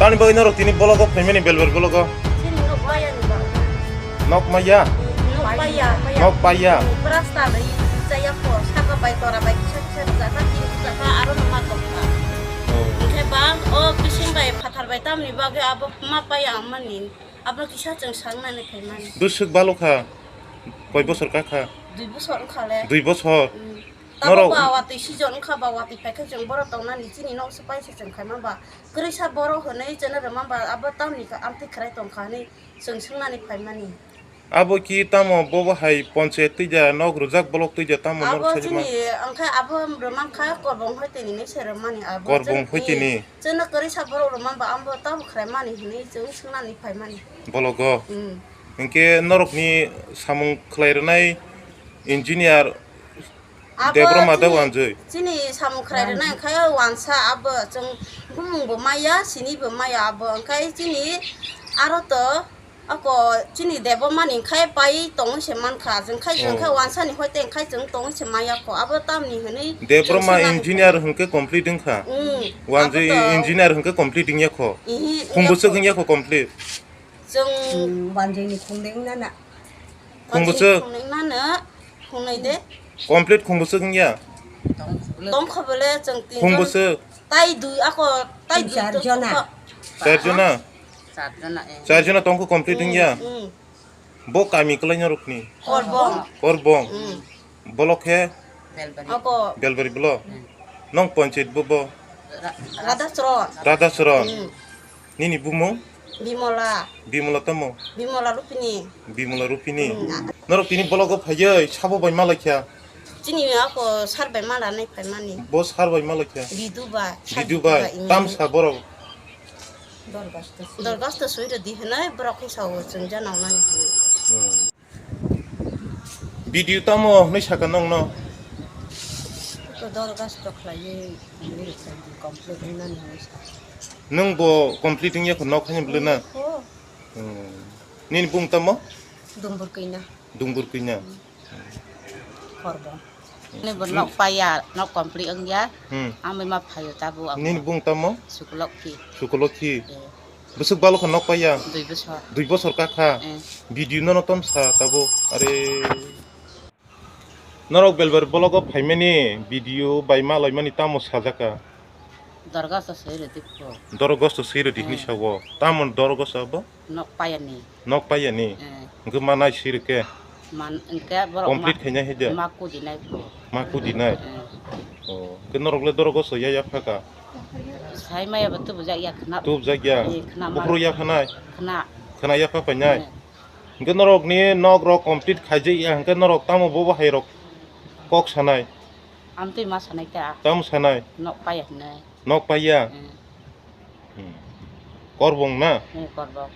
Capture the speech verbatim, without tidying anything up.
Ani bagwi norok tini bologo phaimani belbel bologo. Chini nok maya ni ba. Nok maya? Nok maya. Nok paya. Prasta lai chaya ko saka bai tora bai kisa kisa jaka ki jaka aro no ma tongkha. Oh. Hingke bang o bising bai phatar bai tamni bagwi abo ma paya mani. Abo kisa chwng sangnani phaimani. Bwswk balokha? Koi bosor kakha? Dui bosor wngkha le. Dui bosor? Mm. Tamo norok ba watwi sijon wngkha ba watwi phaikhe chwng borok tongnani chini nok se paisa chwng khaima ba. Kwrwisa borok hwnwi chwngno rwma ba abo tamni kha amtwi khwrai tongkha hwnwi chwng swngnani phaimani. Abo ki tamo bobo hai ponchayat twi ja nok rwjak bolok twi ja tamo norok abo sajima? Chini wngkha abo rwma kha korbong hoi tini se rwmani abo. Korbong hoi tini. Chwngno kwrwisa borok rwma ba abo tamo khwraimani hwnwi chwng swngnani phaimani. Bologo. Mm. Hinkhe norokni samung khlai rwnai engineer Abo Debra ma da chini, wanjwi. Chini samung khwrai rwnai khe wansa abo chwng bumung bo maya, sini bo maya abo. Hwnkhe chini aro to ako chini Debra mani khai pai tongwi se mankha. Chwng khai, chwng khai Oh. Wansa ni hoite khai chwng tongwi se maya kho. Abo tamni hwnwi Debra chwng ma swngnani engineer hwnkhe complete wngkha. Mm, Wanjwi abo to engineer hwnkhe complete wngya kho. Ihi, Khumbuchwk wngya kho. Wngya kho complete. Chwng Hmm, wanjwi ni khung de wngna na. Khumbuchwk. Khungnwi mano, khungnwi de. Complete khumbuchwk wngya? Tongkha bole chwng tin jon. Khumbuchwk. Tai dui ako, tai dui char jona. Char jona? Char jona, eh. Char jona tongkha complete wngya? Mm, mm. Bo kami kwlai norokni? Korbong. Korbong. Mm. Bolok khe? Belbari. Ako. Belbari bolo? Hmm. Nong panchayat bo bo? Ra-, Radha Charan. Radha Charan. Hmm. Nini bumung? Bimola. Bimola tamo? Bimola Rupini. Bimola Rupini. Hmm. Norok tini bologo phaiwi sabo bai malaikha? Chini ako sar bai mala nai phaimani. Bo sar bai malaikha? Bidu bai. Bidu bai. Hmm. Tamsa borok? Dorgasto soi rwdi hinwi borok khe sao chwng jana nani hinwi. Hmm. Video tamo hwnwi saka nongno? Iko dor gas to khlaiwi hwnwi rwkha, complete wngnani hwnwi sa. Nwng bo complete wngya kho nok haino bwlwi na? Iko. Hmm. Nini bung tamo? Dumbur Kwina. Dumbur Kwina. Hmm. Korbong. Nini bo nok paiya, nok complete wngya. Hmm. Amai ma phaio tabuk ang. Nini bung tamo? Sukolokhi. Sukolokhi. Eh. Bwswk balo kha nok paiya? Dui bosor. Dui bosor kakha? Eh. Video nono tom sa tabuk. Are. Norok belbar bologo phaimani video bai ma laimani tamo sajaka? Dorgasto soi rwdi kho. Dorgasto soi rwdi hinwi sao. Tamo dorgasto abo? Nok paiya ni. Nok paiya ni? Eh. Hwnkhe ma nai sirike? Man, hwnkhe borok complete khainai hai de? Ma kudi nai kho. Ma kudi nai? Eh. Oh, hwnkhe norok le dorgasto ya ya phaka? Sai maya bo tubujak ya khna. Tubujak ya? Eh, khna ma. Buphuru ya phanai? Khna. Khna ya pha painai? Eh. Hwnkhe norok ni nok rok complete khaijak ya, hwnkhe norok tamo bobo hai rok kok sanai? Amtwi ma sanai ta. Tamo sanai? Nok paiya hinai. Nok paiya? Eh. Hmm. Korbong na? Eh, korbong.